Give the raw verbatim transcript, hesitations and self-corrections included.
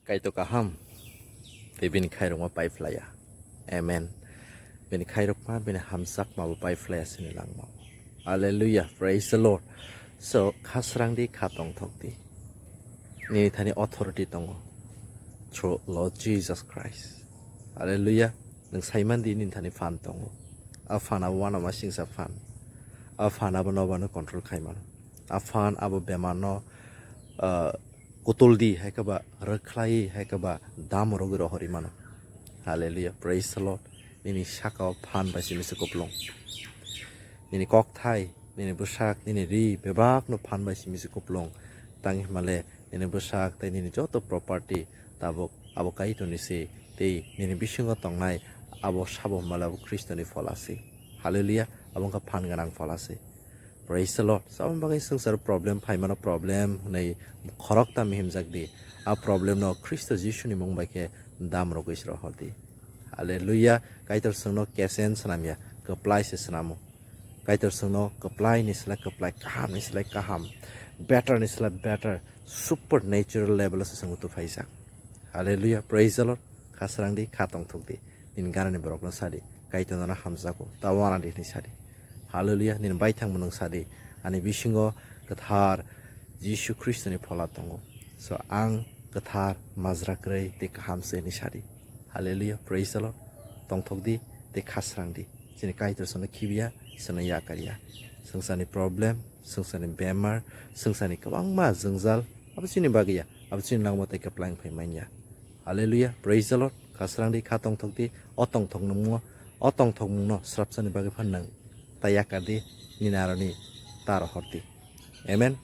Kaitor kaham, tei bini khairokma paiphlaiya. Amen. Bini khairokma, bini hamjakma bo paiphlaiya sini langma. Hallelujah, praise the Lord. So, kha srang di, kha tongthok di. Nini thani authority tongo through Lord Jesus Christ. Hallelujah. Nwng saiman di nini thani phan tongo. A phan abo uanama singsa phan. A phan abo nobano control khaimano. A phan abo bemarno, uh, kutuldi hai khe ba rwkhlai hai khe ba dam rwgwi rohorwi mano. Hallelujah, praise the Lord. Nini saka o phan bai simi se kuplung. Nini kokthai, nini bwsak, nini ri bebakno phan bai simi se kuplung. Tang himale nini bwsak tei nini joto property tabuk abo Kaitorni se, tei nini bisingo tongnai abo sabo himale abo Khristoni phola se. Hallelujah, abo wngkha phan gwnang phola se. Praise the Lord. Saboni bagwi swngcharo problem phaimano, problem hwnwi khorokta mihimjak di. A problem no Khristo Jisuni mung bai khe dam rwgwi se rohor di. Hallelujah. Kaitor chwngno kesen swnamya, kwplai se swnamo. Kaitor chwngno kwplai ni slai kwplai, kaham ni slai kaham, better ni slai better, supernatural level o se chwng utuphaijak. Hallelujah. Praise the Lord. Kha srang di, kha tongthok di. Nini ganani borokno sa di. Kaitor nono hamjago. Ta uana di hwnwi sa di. Hallelujah. Nini baithang mwnwng sa di. Ani bisingo kwthar Jisu Khristoni phola tongo. So ang kwthar majra kwrwi tei kaham se hwnwi sa di. Hallelujah. Praise the Lord. Tongthok di tei kha srang di. Chini Kaitor chwngno khibiya, chwngno yakarya. Swngcharni problem, swngcharni bemar, swngcharni kwbangma jwngjal, abo chini bagwi ya, abo chini langma tei kwplai wng phai manya. Hallelujah, praise the Lord. Kha srang di, kha tongthok di, o tongthok nungmo, o tongthok mungno srapsani bagwi phan nang ta yakar di, nini aroni ta rohor di. Amen.